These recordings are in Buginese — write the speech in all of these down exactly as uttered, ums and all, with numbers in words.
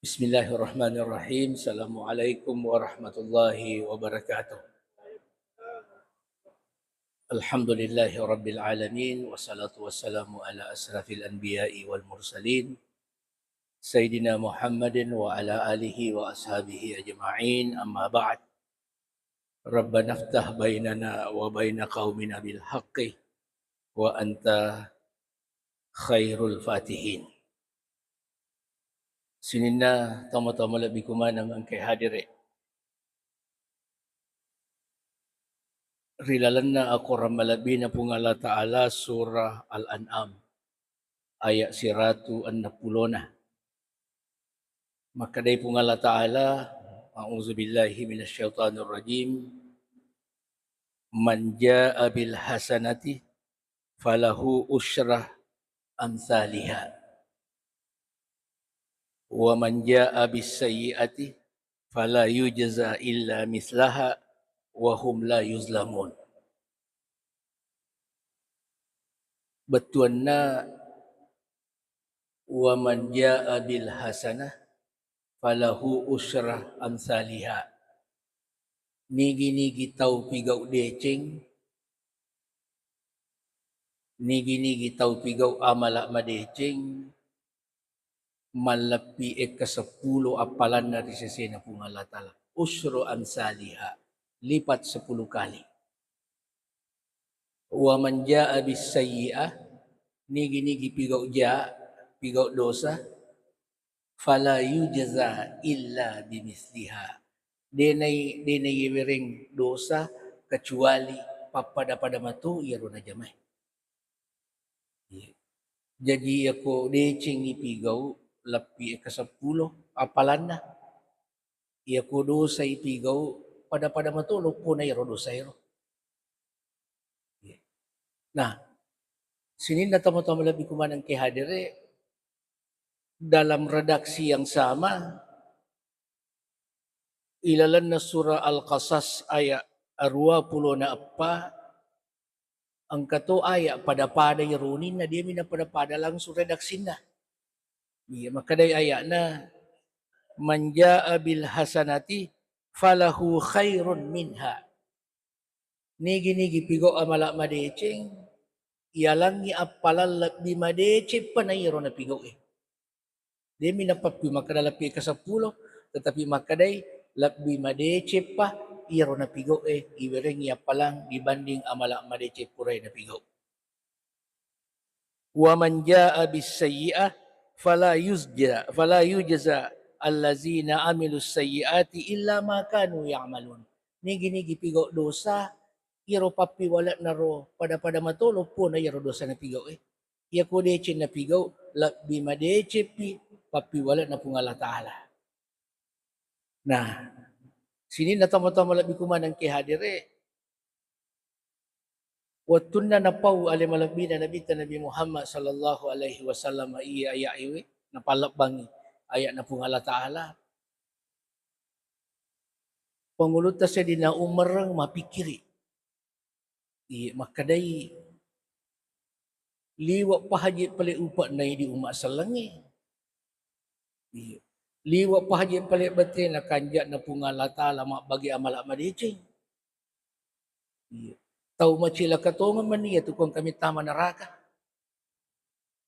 Bismillahirrahmanirrahim. Assalamualaikum warahmatullahi wabarakatuh. Alhamdulillahi rabbil alamin, wassalatu wassalamu ala asrafil anbiya'i wal mursalin, Sayyidina Muhammadin wa ala alihi wa ashabihi ajma'in, amma ba'd. Rabbana iftah bainana wa baina qaumina bil haqqi wa anta khairul fatihin. Sininna tomatoa malebbiku maneng engkae hadere ri lalenna akorang malebbina Puang Allah Ta'ala, Surah Al-An'am, ayat siratu enneng pulona. Makkedai Puang Allah Ta'ala, a'udzubillahi minasyaitonirrajim, "Man jaa bil hasanati falahu usyrah amsaliha, wa man jaa bis sayyiati fala yujza illa mislaha wa hum la yuzlamun." Bettuanna, "Wa man jaa bil hasanah falahu usyrah amsaliha." Nigi-nigi tau pigau deceng, nigi-nigi tau pigau amala madeceng, malleppi ekka seppulo appalanna ri sesena Puang Allah Ta'ala. Usru amsaliha, lipat sepuluh kali. Wa man jaa bis sayyi'ah, nigi-nigi pigau ja, pigau dosa, fala yujza illa bimisliha. Denai, denai iwereng dosa kecuali pappada-pada mato iyaro najamae. Iya. Jaji, iyako deceng ipigau, leppi ekka seppulo appalanna. Iyako dosa ipigau, pada-pada mato loppona iyaro dosa ero. Iya. Nah, sininna tomatoa malebbiku maneng engkae hadere, dalam redaksi yang sama, ilalenna surah Al-Qasas ayat aruwa pulona eppa, engka to ayat pada-pada iyaro uninna, de'mi napada-pada langsung redaksinna. Iya, makkedai ayatna, "Man jaa bil hasanati falahu khairun minha." Nigi-nigi pigau amala madeceng, iyalangngi appalang lebbi madeceng pa na iyaro napigau e. De'mi napappi makkeda leppi ekka seppulo, tetapi makkedai lebbi madeceng pa iyaro napigau e, iwerengngi appalang dibanding amala madeceng purae napigau. "Wa man jaa bis sayyi'ah fala yuzja, fala yujza allazina amilus sayyi'ati illa ma kanu ya'malun." Nigi-nigi pigau dosa, iyaro pappiwale'na ro pada-pada mato loppona iyaro dosa napigau e. Iyako deceng napigau, lebbi madecengpi pappiwale'na Puang Allah Ta'ala. Nah, sininna tomatoa malebbiku maneng engkae hadere, wettunna napau ale malebbina Nabitta Nabi Muhammad sallallahu alaihi wasallam iya ayat ewe, napallebbangngi ayatna Puang Allah Ta'ala, Pangulutta Sayyidina Umar mapikkiri. Iya, makkedai, liwe' pahaji pale upe'na idi umma sellengnge. Iya. Liwe' pahaji pale batena kanja'na Puang Allah Ta'ala mabbagi amala madeceng. Iya. Tau macilaka tongeng mani iyatu ko engkami tama neraka.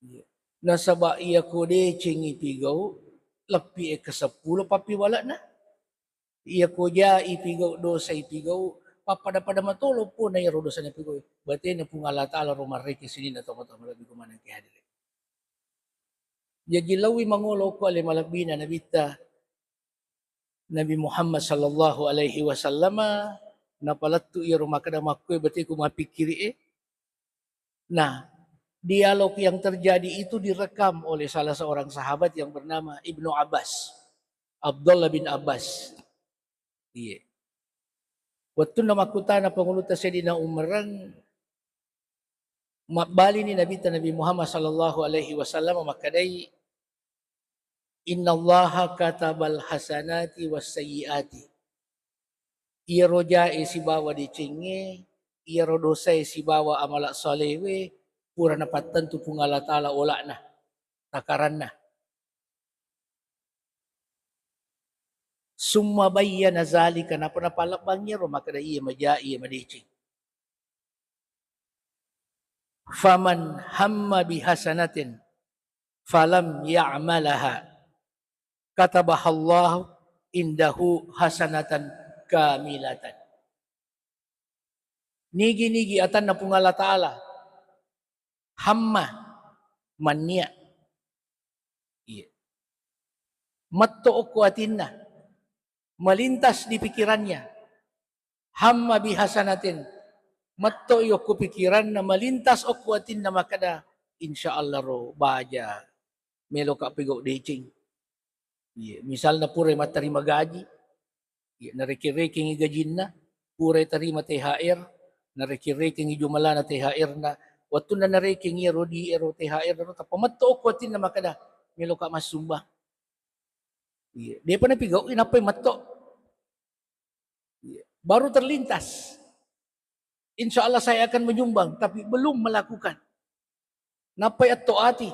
Iya. Nasaba iyako deceng ipigau, leppi ekka seppulo pappiwale'na. Iyako ja ipigau, dosa ipigau, pappada-pada mato loppona iyaro dosa napigau. Batena Puang Allah Ta'ala ro marreke sininna tomatoa malebbiku maneng engkae hadere. Jaji, laowi mangolo ko ale malebbina Nabitta Nabi Muhammad sallallahu alaihi wasallama, napalettu iyaro makkeda makkue bateku mapikkiri e. Nah, dialog yang terjadi itu direkam oleh salah seorang sahabat yang bernama Ibnu Abbas, Abdullah bin Abbas. Iya. Wettunna makkutana Pangulutta Sayyidina Umarang, mabbalini Nabitta Nabi Muhammad sallallahu alaihi wasallam makkedai, "Innallaha katabal hasanati was sayyiati." Iyaro jae sibawa decengnge, iyaro dosae sibawa amala salewe, pura napattentu Puang Allah Ta'ala ola'na, takaranna. Summa bayyana zalika, napa napalebbangngi ro makkeda iya maja, iya madeceng. Faman hamma bihasanatin falam ya'malaha katabahallahu indahu hasanatan kamilatan. Nigi-nigi atanna Puang Allah Ta'ala, hamma, mannia. Iya. Metto okko atinna, melintas di pikirannya. Hamma bihasanatin, metto i okko pikiranna, melintas okko atinna makkeda, insya Allah ro baja, meloka pigau deceng. Iya, misalna pura mattarima gaji, iya, narekeng-rekengi gajinna, pura tarima T H R, narekeng-rekengi jumalana T H R-na, wettunna narekeng iyaro di ero T H R ro, tappa metto okko atinna makkeda, meloka massumbang. Iya, depa napigau'i, nappai metto. Iya, baru terlintas. Insya Allah saya akan menyumbang, tapi belum melakukan. Nappai atto ati.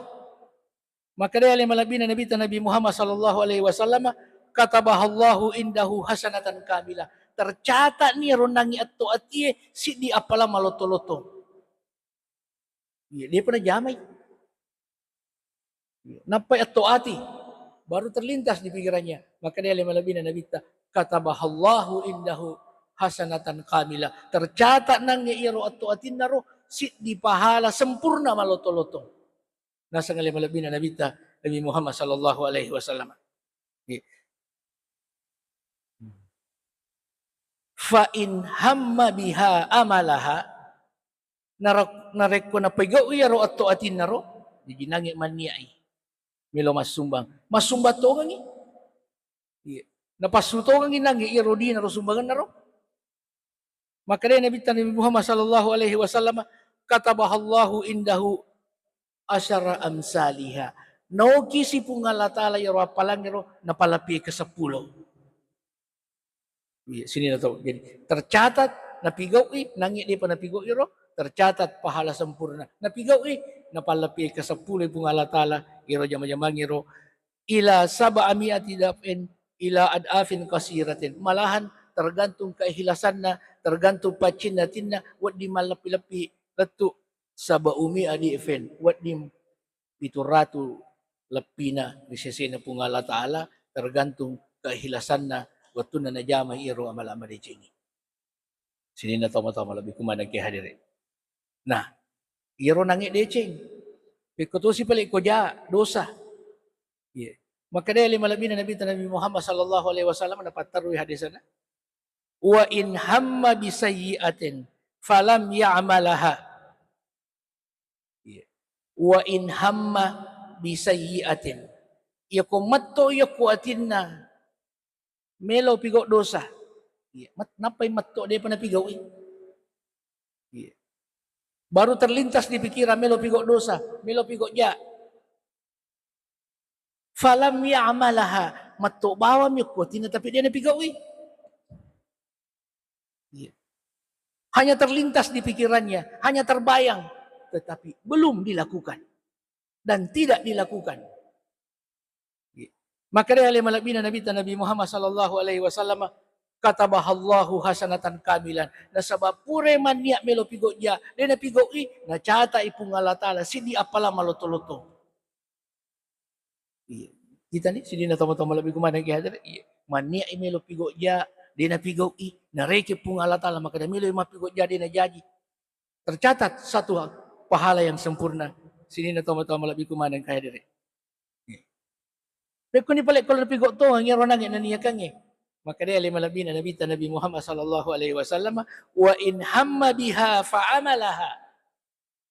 Makkeda ale malebbina Nabitta Nabi Muhammad sallallahu alaihi wasallam, katabahallahu indahu hasanatan kamilah. Tercatat ni ro nangi atto atie siddi appalang malotto-lotto. Iya, depa najamai. Iya, nappai atto ati, baru terlintas di pikirannya. Makkeda ale malebbina Nabitta, katabahallahu indahu hasanatan kamilah. Tercatat nangnge iyaro atto atinnaro siddi pahala sempurna malotto-lotto. Naseng ale malebbina Nabitta Nabi Muhammad sallallahu alaihi wasallam. Iya. Fa in hamma biha amalaha, nara-, narekko napegau'i iyaro atto atinnaro, jaji nangnge mannia'i melo massumbang. Massumbang tongengi. Iya. Napassu tongengi nangnge iyaro dinaro sumbangennaro. Makkeda Nabitta Nabi Muhammad sallallahu alaihi wasallam, katabahallahu indahu asyara amsaliha. Naoki si Puang Allah Ta'ala iyaro appalangngero napalapie ke seppulo. Iya, sininna tau. Jadi, tercatat napigau'i, nangnge depa napigau'i ro, tercatat pahala sempurna. Napigau'i, napalapie ke seppulo Puang Allah Ta'ala iyaro jama-jamangngero ila sab'a mi'ati daf'in ila adafin kasiratin. Malahan tergantung keikhlasanna, tergantung paccinna atinna, wedding malleppi-leppi lettu sab'u mi'a dif'in, wedding pitu ratu leppina ri sesena Puang Allah Ta'ala, tergantung keikhlasanna wettunna najama iyaro amala madecengnge. Sininna tomatoa malebbi kumaneng ke hadere. Nah, iyaro nangnge deceng. Pekko tosi pale ko ja dosa. Iya. Makkeda ale malebbina Nabitta Nabi Muhammad sallallahu alaihi wasallam napatterui hadisana. Wa in hamma bi sayyi'atin falam ya'malaha. Iya. Wa in hamma bi sayyi'atin. Iyako metto iyako atinna melo pigau dosa. Iya, mat-, nappai metto depa napigau'i. Iya. Baru terlintas di pikiran melo pigau dosa, melo pigau ja. Falam ya'malaha, metto bawammi okko atinna tapi de napigau'i. Iya. Hanya terlintas di pikirannya, hanya terbayang, tetapi belum dilakukan dan tidak dilakukan. Iya. Makkeda ale malebbina Nabitta Nabi Muhammad sallallahu alaihi wasallam, katabahallahu hasanatan kamilan. Nasaba pura mannia melo pigau ja, de napigau'i, nacata'i Puang Allah Ta'ala siddi appalang malotto-lotto. Iya. Itani sininna tomatoa malebbi kumaneng ke hadere. Iya. Mannia'i melo pigau ja, de napigau'i, narekeng Puang Allah Ta'ala makkeda melo mappigau ja de najaji. Tercatat satu pahala yang sempurna. Sininna tomatoa malebbi kumaneng ke hadere. Iya. Pekkoni pale ko napigau tongeng iyaro nangnge naniakangnge. Makkeda ale malebbina Nabitta Nabi Muhammad sallallahu alaihi wasallam, wa in hamma biha fa amalaha.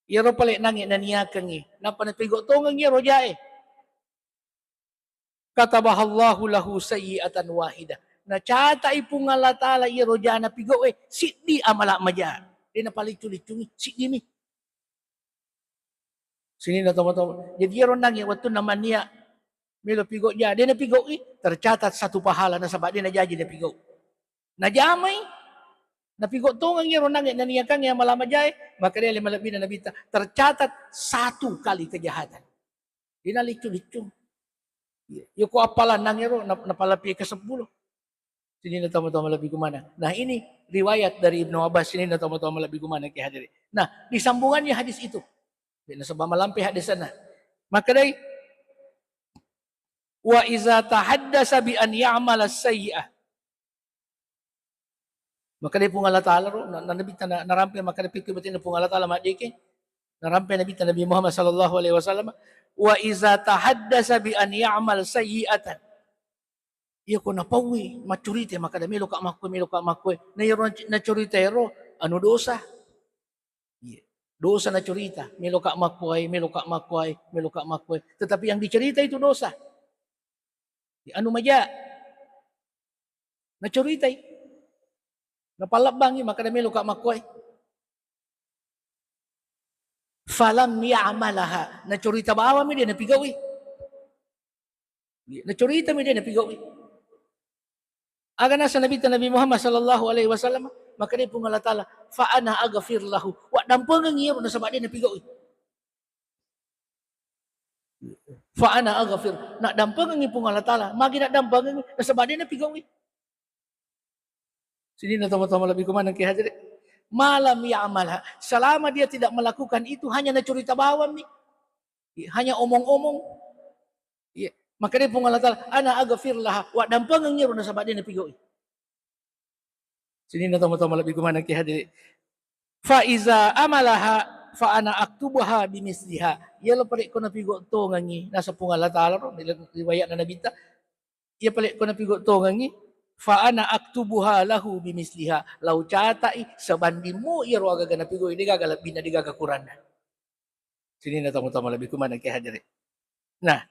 Iyaro pale nangnge naniakangngi, nappa napigau tongeng iyaro jae. Katabahallahu lahu sayyi'atan wahidah. Nacata'i Puang Allah Ta'ala iyaro ja napigau'e siddi amala maja. De napaliccu-liccungi, siddimi. Sininna tomatoa. Jadi iyaro nangnge wettunna mannia melo pigau ja, de napigau'i, tercatat satu pahala nasaba de najaji napigau. Najamai, napigau tongeng iyaro nangnge naniakangnge amala majae, makkeda ale malebbina Nabitta, tercatat satu kali kejahatan. De naliccu-liccu. Iya, iyako appalang nangnge ro, nap-, napalapie ke seppulo. Sininna tomatoa malebbi kumaneng. Nah, ini riwayat dari Ibnu Abbas, sininna tomatoa malebbi kumaneng ki hadirin. Nah, disambungannya hadis itu. Nasaba malampe hadisna. Makkedai, "Wa iza tahaddasa bi an ya'mala sayyi'ah." Makkedai Puang Allah Ta'ala ro, na, na, Nabitta na, narampe makkeda pikki batinna Puang Allah Ta'ala maddeke. Narampe Nabitta Nabi Muhammad sallallahu alaihi wasallam, "Wa iza tahaddasa bi an ya'mal sayyi'atan." Iya ko napaui, maccurita, makkeda, "Meloka makkoe, meloka makkoe." Na iyaro nac-, naccurita ero, anu, dosa. Iya. Dosa naccurita, "Meloka makkoe, meloka makkoe, meloka makkoe." Tetapi yang dicerita itu dosa. Anu maja. Nacuritai. Napallebbangi, makkeda, "Meloka makkoe." Falam ya'malaha. Nacurita bawammi de napigaui. Nacuritami de napigaui. Aga naseng Nabitta Nabi Muhammad sallallahu alaihi wasallam, makkedai Puang Allah Ta'ala, "Fa ana aghfir lahu." Waddampengengngi iyaro nasaba de napigaui. Fa ana aghfir. Naddampengengngi Puang Allah Ta'ala. Magi naddampengengngi? Nasaba de napigaui. Sininna tomatoa malebbi kumaneng ki hadirin. Malam ya'malha. Selama dia tidak melakukan itu, hanya nacurita bawammi. Iya, hanya omong-omong. Iya. Makkedai Puang Allah Ta'ala, "Ana aghfir laha." Waddampengengngi ro nasaba de napigaui. Sininna tomatoa malebbi kumaneng ki hadirin. "Fa iza amalaha fa ana aktubuha bimisliha." Iyalo pale ko napigau tongengngi, naseng Puang Allah Ta'ala ro, riwayatna Nabitta. Iya pale ko napigau tongengngi, "Fa ana aktubuha lahu bimisliha." Lau catai sebanding mo iyaro agaga napigaui, degaga lebbina, degaga kuranna. Sininna tomatoa malebbi kumaneng ki hadirin. Nah,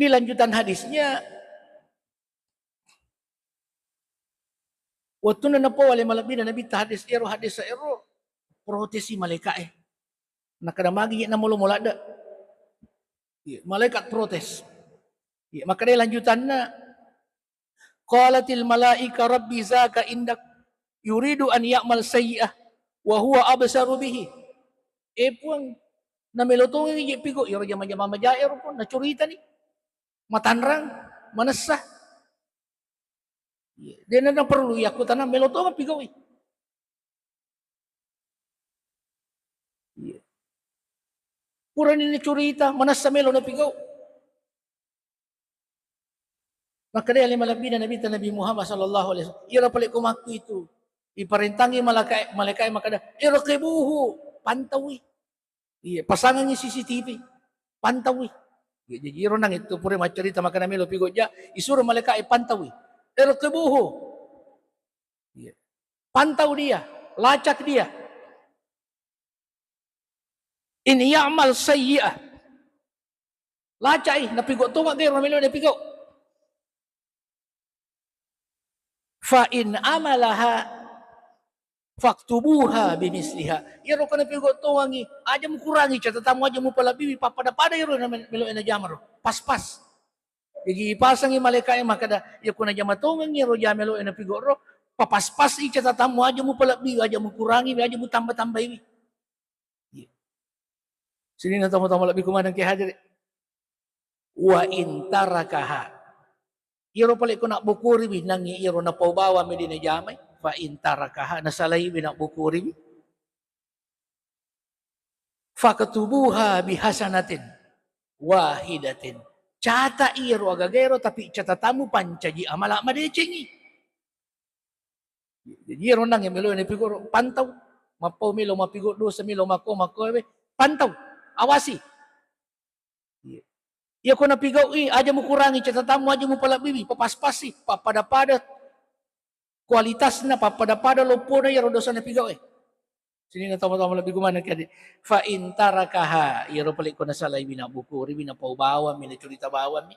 di lanjutan hadisnya, wettunna napau ale malebbina Nabitta hadis ero, hadis ero, protesi malaika'e. Nakkeda, "Magi je namolo-molo ladde?" Iya, malaikat protes. Iya, makkedai lanjutanna, "Qalatil malaika rabbi zaka indak yuridu an ya'mal sayyi'ah wa huwa absaru bihi." Eh, Puang, namelo tongengngi je pigau iyaro jama-jama majae ro, Puang, nacuritani. Matanrang, manessa. Iya, de na perlu iya kutana, melo tongeng pigaui. Iya. Purani nacurita, manessa melo napigau. Makkedai ale malebbina Nabitta Nabi Muhammad sallallahu alaihi wasallam, iyaro pale ko makku itu, iparentangi malaika-, malaikae makkeda, "Irqibuhu, pantaui." Iya, pasangengi C C T V, pantaui. Iya, jaji iro nang itu pura maccarita makkeda melo pigau ja, isuro malaikae pantaui. "Irqibuhu." Iya. Pantau dia, lacak dia. "In ya'mal sayyi'ah." Lacai, napigau tonga gairo melo napigau. "Fa in amalaha faktubuha bimisliha." Iyaro ko napigau tongangngi, aja mukurangi catatammu, aja mupalebbiwi, pappada-pada iyaro na mel-, melo najama ro. Pas-pas. Jaji ipasangi malaikae makkeda, "Iya ko najama tongengngi ro jama melo napigau ro, papas-pasi catatammu, aja mupalebbiwi, aja mukurangiwi, aja mutamba-tambaiwi." Iya. Sininna tomatoa malebbi kumaneng ki hadirin. "Wa in tarakaha." Iyaro pale ko nabbokoriwi, nangngi iyaro napau bawammi de najamai, "fa in tarakaha," nasalaiwi, nabbokoriwi, "faktubuha bihasanatin wahidatin." Cata iyaro agagaero, tapi catatammu pancaji amala madecengngi. Jadi iyaro nang melo napigau ro, pantau. Mappau melo mapigau dosa, melo makko, makko we, pantau. Awasi. Iya. Iya ko napigaui, aja mukurangi catatammu, aja mupalebbiwi, papas-pasi, pappada-pada kualitasna, pappada-pada loppona iyaro dosa napigaue. Sininna tomatoa malebbi kumaneng ki hadirin. "Fa in tarakaha," iyaro pale ko nasalaiwi, nabbokoriwi, napau bawammi, nacurita bawammi.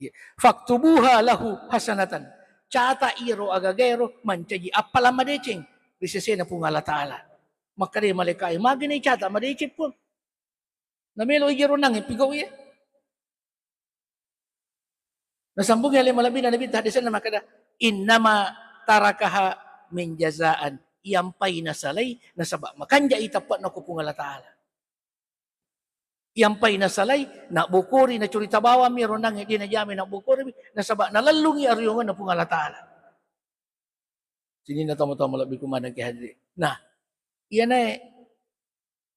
Iya. "Faktubuha lahu hasanatan." Cata iyaro agagaero mancaji appalang madeceng ri sesena Puang Allah Ta'ala. Makkeda malaikae, "Magi naicata madeceng, Puang? Namelo ijaro nangnge pigau iye." Nasambungi ale malebbina Nabitta hadisenna makkeda, "Innama tarakaha min jazaan." Iyampai nasalai nasaba makanjai tappe'na ko Puang Allah Ta'ala. Iyampai nasalai, nabbokori, nacurita bawammi ero nangnge de najamai nabbokoriwi, nasaba nalellungi ariwongenna Puang Allah Ta'ala. Sininna tomatoa malebbiku maneng ki hadiri. Nah, iyanae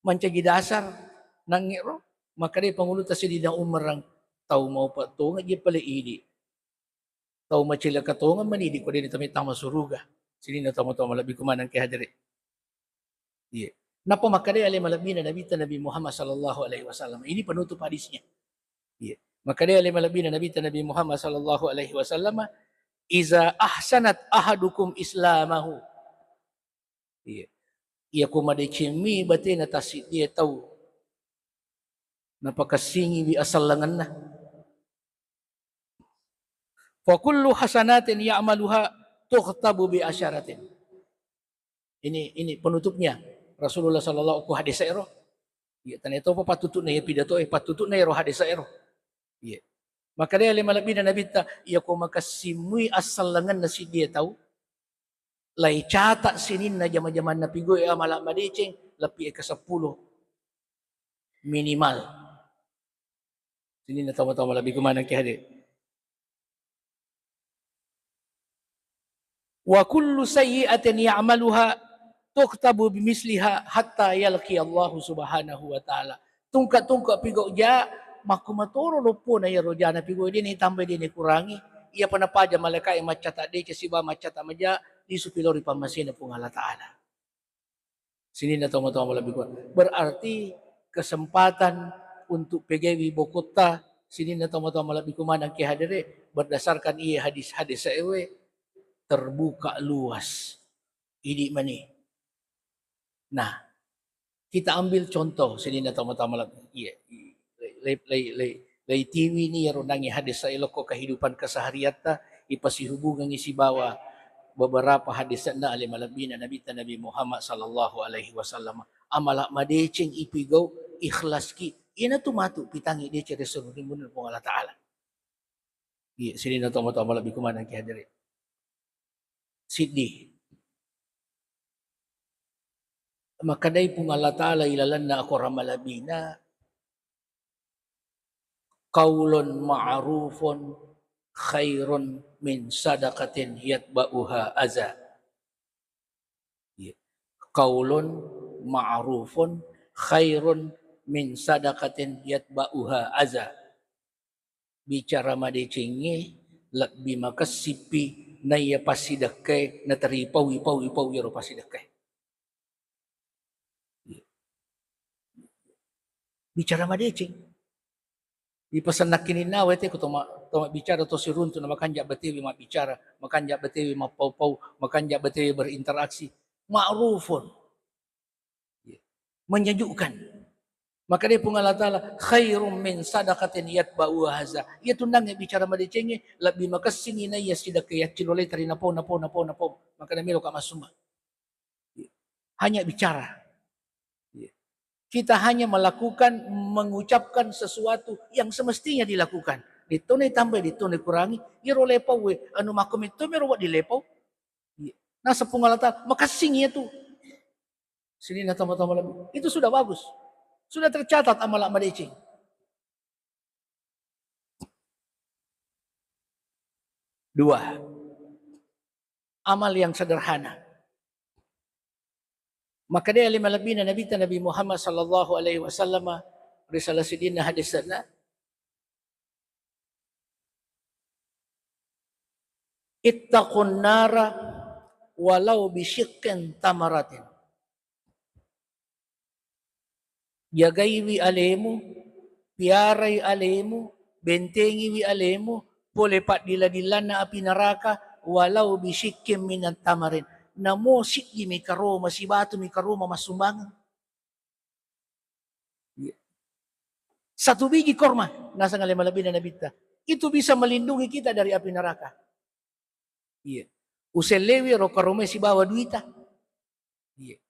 mancaji dasar nangngero, makkedai pangulutta Sayyidina Umar, tau maupa tongeng je pale idi. Tau macilaka tongeng mani idi ko de tama suruga. Sininna tomatoa malebbiku maneng ki hadiri. Iya. Nappa makkedai ale malebbina Nabitta Nabi Muhammad sallallahu alaihi wasallam. Ini penutup hadisnya. Iya. Makkedai ale malebbina Nabitta Nabi Muhammad sallallahu alaihi wasallam, "Iza ahsanat ahadukum islamahu." Iya. Iya ko madecemmi batena tassiddie tau. Napakessingiwi asallangenna. "Fa kullu hasanatin ya'maluha tukhtabu bi asyaratin." Ini, ini penutupnya Rasulullah sallallahu ku hadis ero. Iya, tania topa patutuna ya pidato e, patutuna ero hadis ero. Iya. Makkedai ale malebbina Nabitta, iya ko makessimmui assallangenna siddie tau, lai catat sininna jama-jamanna pigoe amala madeceng, lebbi eka seppulo. Minimal. Sininna tomatoa malebbiku maneng ki hadiri. "Wa kullu sayyi'atin ya'maluha tuktabu bimisliha hatta yalqi Allahu subhanahu wa ta'ala." Tungka-tungka pigau ja, makkumatoro loppona iyaro jana pigau, dena itambai, dena ikurangi. Iyapa napaja malaikae maccata deceng sibawa maccata maja, lisupi lao ri pammasena Puang Allah Ta'ala. Sininna tomatoa malebbiku. Berarti kesempatan untuk pegaiwi bokotta, sininna tomatoa malebbiku maneng ki hadiri, berdasarkan iye hadis-hadis ewe terbuka luas. Idi mani. Nah, kita ambil contoh, sininna tomatoa maleb-, iya, iya. Lei, lei, lei, lei, leitiwini iyaro nangnge hadis e lokko kehidupan kesehariatta, ipasihubungengi sibawa beberapa hadisenna ale malebbina Nabitta Nabi Muhammad sallallahu alaihi wasallam. Amala madeceng ipigau, ikhlaski. Iyanatu matu pitangngi deceng ri surunna Puang Allah Ta'ala. Iya, sininna tomatoa malebbiku maneng ki hadiri. Siddi. Makkedai Puang Allah Ta'ala ilalenna akorang malebbina, "Qaulun ma'rufun khairun min sadaqatin yatba'uha aza." Iya. "Qaulun ma'rufun khairun min sadaqatin yatba'uha aza." Bicara madecengnge lebbi makessippi naiya passidekkae nateripau, ipau, ipau iyaro passidekkae. Bicara madeceng. Ipasennakkininnawa te ko to ma-, to mabbicara to siruntu na makanja batewi mabbicara, makanja batewi mappau-pau, makanja batewi berinteraksi. Ma'rufun. Menyejukkan. Makkedai Puang Allah Ta'ala, "Khairum min sadaqatin yatba'uha aza." Iya tunnangnge bicara madecengnge, lebbi makessingi naiya sidekkae yacciloleta ri napau, napau, napau, napau. Makkeda meloka massumbang. Hanya bicara. Kita hanya melakukan, mengucapkan sesuatu yang semestinya dilakukan. Dettona itambai, dettona ikurangi. Iyaro lepau e, anu makko metto mero wedding lepau. Iya. Naseng Puang Allah Ta'ala, makessingi iyatu. Sininna tomatoa malebbi. Itu sudah bagus. Sudah tercatat amala madeceng. Dua. Amal yang sederhana. Makkedai ale malebbina Nabitta Nabi Muhammad sallallahu alaihi wasallam ri salah siddinna hadisenna, "Ittaqun nara walau bisyiqqin tamaratin." Jagaiwi alemu, piarai alemu, bentengiwi alemu pole paddila-dillanna api neraka, walau bisyiqqin minat tamarin. Namo siddimi karoma, sibatumi karoma massumbangeng. Iya. Satu biji korma, naseng ale malebbina Nabitta. Itu bisa melindungi kita dari api neraka. Iya. Usellewi ro karomai sibawa duita. Iya.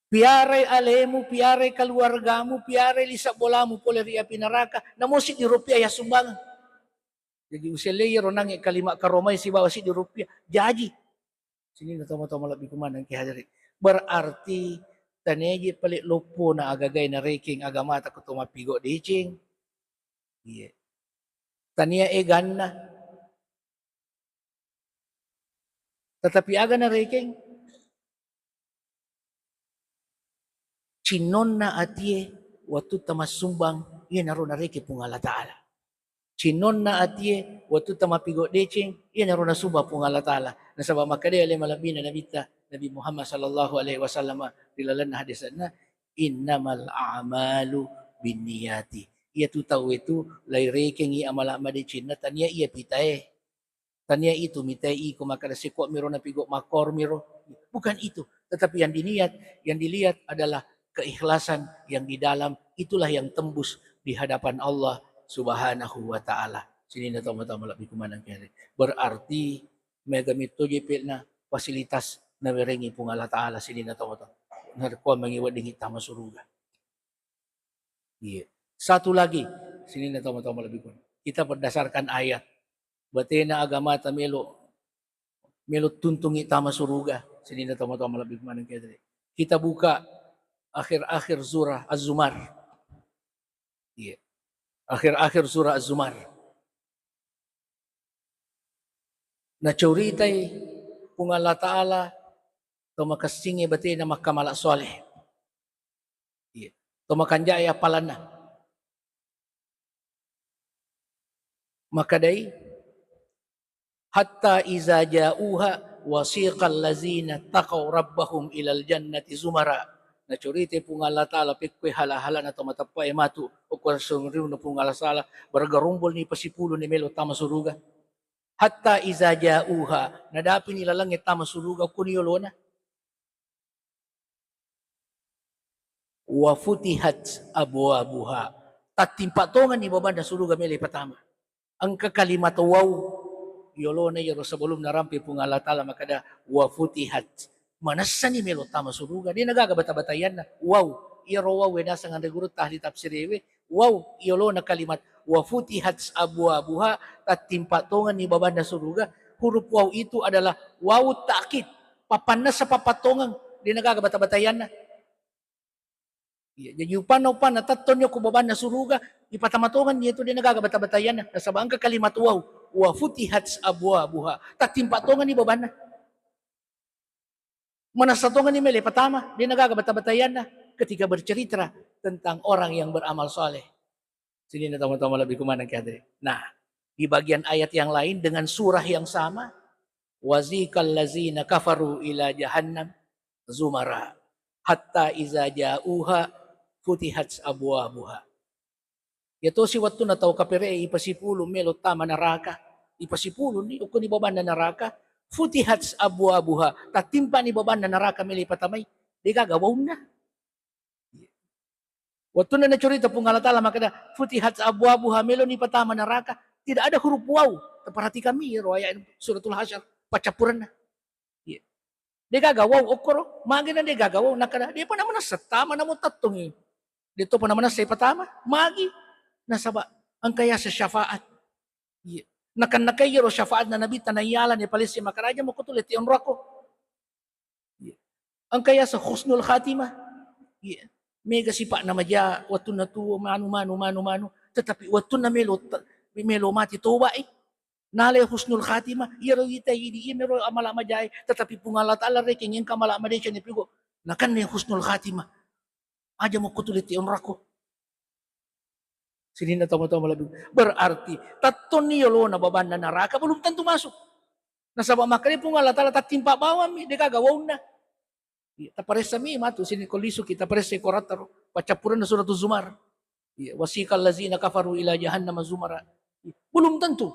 Piarai alemu, piarai keluargamu, piarai lisa bolamu pole ri api neraka, namo siddi rupiah yassumbangeng. Jadi usellei ro nangnge kalima karomai sibawa siddi rupiah, jaji. Sininna tomatoa malebbiku maneng ki hadiri. Berarti Tania je pale loppona agagai narekeng agamata ko to mappigo deceng. Iya. Tania eganna. Tetapi aga narekeng? Cinnonna atie wattutta massumbang, iyanaro narekeng Puang Allah Ta'ala. Cinnonna atie wattutta mappigo deceng, iyanaro nasubang Puang Allah Ta'ala. Nasaba makkeda ale malebbina Nabitta, Nabi Muhammad sallallahu alaihi wasallam ri lalenna hadisenna, "Innamal a'malu binniyati." Iyatu tauwe tu lairekengngi amala madecenna, tania iya pitae. Tania itu mitai iko makkeda seko miro napigo makkor miro. Bukan itu. Tetapi yang diniat, yang dilihat adalah keikhlasan yang di dalam, itulah yang tembus di hadapan Allah Subhanahu wa Ta'ala. Sininna tomatoa malebbiku maneng kere. Berarti mega metto je pe'na fasilitas nawerengi Puang Allah Ta'ala sininna tomatoa. Narekko mengi weddingi tama suruga. Iya. Satu lagi, sininna tomatoa malebbiku. Kita berdasarkan ayat. Batena agamata melo, melo tuntungi tama suruga. Sininna tomatoa malebbiku maneng kere. Kita buka akhir-akhir surah Az-Zumar. Iya. Akhir-akhir surah Az-Zumar. Nacuritai Puang Allah Ta'ala to makessingnge batena makkamala soleh. Iya. To makanjae appalanna. Makkedai, "Hatta iza ja'uha wasiqal lazina taqaw rabbahum ilal jannati zumara." Nacuritai Puang Allah Ta'ala pekkoi hala-halana to mateppe'e matu okko sengriunna Puang Allah Ta'ala, bergerombol ni pasipuluni melo tama suruga. Hatta iza ja'uha, nadapini lalengnge tama suruga okkoni yolona. Wa futihat abwabuha. Tattimpa tongenni babanna suruga melo ipatama. Engka kalimat waw yolona iyaro sebelum narampe Puang Allah Ta'ala makkeda, "Wa futihat." Manessani melo tama suruga. De nagaga bata-bataianna. Waw. Iyaro waw e naseng anre gurutta ahli tafsirewe. Waw yolona kalimat wa futihat abwabuha, tattimpa tongenni babanna suruga. Huruf waw itu adalah waw ta'kid. Pappannessa pappatongeng. De nagaga bata-bataianna. Iya, jaji upanna, upanna tettonni okko babanna suruga, ipatama tongenni itu de nagaga bata-bataianna. Nasaba engka kalimat waw, wa futihat abwabuha. Tattimpa tongenni babanna. Manessa tongenni melo ipatama, de nagaga bata-bataianna ketika bercerita tentang orang yang beramal saleh. Sininna tomatoa malebbiku maneng kere. Nah, di bagian ayat yang lain dengan surah yang sama, "Wasiqal lazina kafaru ila jahannam zumara, hatta iza ja'uha futihat abwabuha." Yatosi wettunna tau kapere'e ipasipulung melo tama naraka, ipasipulunni okkoni babanna naraka, futihat abwabuha, tattimpani babanna naraka melo ipatamai, degaga waunna. Wettunna nacurita Puang Allah Ta'ala makkeda, "Futihat abwabuha," meloni patama neraka, tidak ada huruf waw. Perhatikan mi iyaro ayat suratul Hasyr, paccappurenna. Iya. Degaga waw okkoro, magena degaga waw, nakkeda, depa namanessa tama namo tettongi. Deto pa namanessa patama, magi, nasaba engka yaseng syafaat. Iya. Nakan-nakai iyaro syafaatna Nabitta naiyalani palesse makkeda aja mokko tu lette onroko. Iya. Engka yaseng husnul khatimah. Iya. Mega sipa'na maja, wettunna tuo, manu, manu, manu, manu. Tetapi wettunna melo, melo mati toba'i. Nale husnul khatimah, iyaro ita idi, iya mero amala majae. Tetapi Puang Allah Ta'ala rekeng engka amala madeceng ni pigo. Nakanne husnul khatimah. Aja mokko tu lette onroko. Sininna tomatoa malebbi. Berarti, tettonni yolona babanna neraka belum tentu masuk. Nasaba makkeda Puang Allah Ta'ala tattimpa bawammi, degaga waunna. Iya, taparessa mi matu, sini ko lisu kita paressa ko rattaro. Paccappurenna suratul Zumar. Iya, wasiqal lazina kafaru ila jahannama zumara. Iya, belum tentu.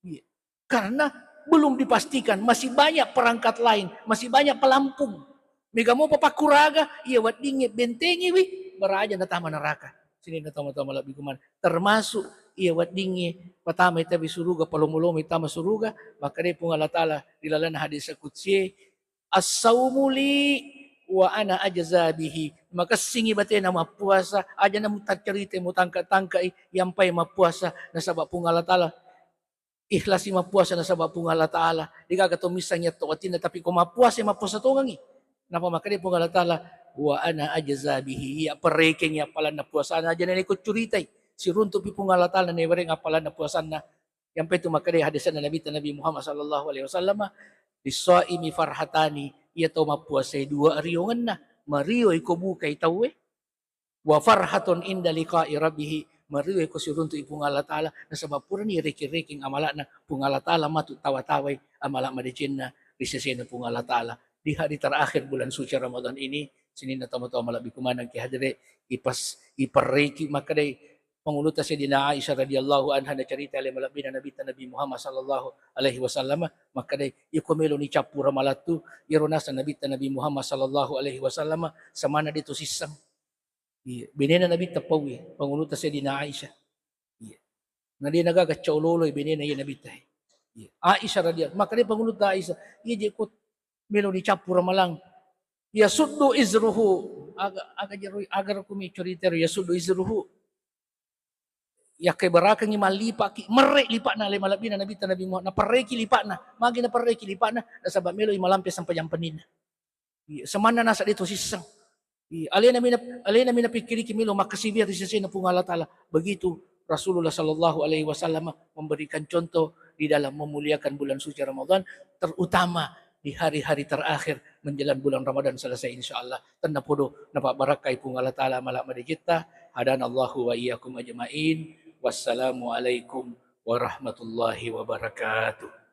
Iya. Karena belum dipastikan, masih banyak perangkat lain, masih banyak pelampung. Mega mopa pakkuraga, iya weddingnge bentengiwi, baraja natama neraka. Sininna tomatoa malebbi kuman. Termasuk iya weddingnge patamai tabi suruga, palomo-lomo tama suruga, makkeda Puang Allah Ta'ala di lalenna hadis qudsi, "As-saumu li wa ana ajza bihi." Makessingi batena mappuasa, aja namu taccarita mutangka-tangkai, yampai mappuasa, nasaba Puang Allah Ta'ala ikhlasi mappuasa nasaba Puang Allah Ta'ala. Degaga to missang yatto watinna, tapi ko mappuasa, mappuasa tongengi. Napa makkeda Puang Allah Ta'ala, wa ana ajza bihi, iya perrekeng appalanna puasana, aja nene ko curitai, siruntupi Puang Allah Ta'ala newereng appalanna puasanna. Yang itu makkedai hadisna Nabi, Nabi Muhammad sallallahu alaihi wasallam, "Lis-shaimi farhatani," iya tau mappuasai dua riongenna, mario iko bukai tauwe, "wa farhatun inda liqa'i rabbih," mario iko siruntu i Puang Allah Ta'ala, nasaba purani rekeng-rekeng amala'na Puang Allah Ta'ala matu tawa-tawai amala madecenna ri sesena Puang Allah Ta'ala. Di hari terakhir bulan suci Ramadan ini, sininna tomatoa malebbi kumaneng ki hadire, ipas-, iperreki makkedai Pangulutta Sayyidina Aisyah radhiyallahu anha, nacerita ale malebbina Nabitta Nabi Muhammad sallallahu alaihi wasallam, makkedai, "Iko melo ni cappu ramalattu, iyaro naseng Nabitta Nabi Muhammad sallallahu alaihi wasallam, samanna de to sisseng." Iya, benena Nabitta pauwi, Pangulutta Sayyidina Aisyah. Iya. Na de nagaga caololoi benena iya Nabitta. Iya. Aisyah radhiyallahu, makkedai Pangulutta Aisyah, "Iya je ko melo ni cappu ramalang. Yasuddu izruhu." Aga, aga jero, aga rukumi cerita ro, yasuddu izruhu. Yakkebarakengngi mallipaki, merre lipa'na ale malebbina Nabitta Nabi Muhammad, naperreki lipa'na. Magi naperreki lipa'na? Nasaba melo i malampe sempajang penninna. Iya, samanna naseng de to sisseng. Iya, alena mina, alena mina pikkiriki melo makkasiwiang ri sesena Puang Allah Ta'ala. Begitu Rasulullah sallallahu alaihi wasallam memberikan contoh di dalam memuliakan bulan suci Ramadan, terutama di hari-hari terakhir menjelang bulan Ramadan selesai, insyaallah. Tennapodo napabbarakkai Puang Allah Ta'ala amala madecetta. Hadanallahu wa iyyakum ajma'in. Wassalamualaikum warahmatullahi wabarakatuh.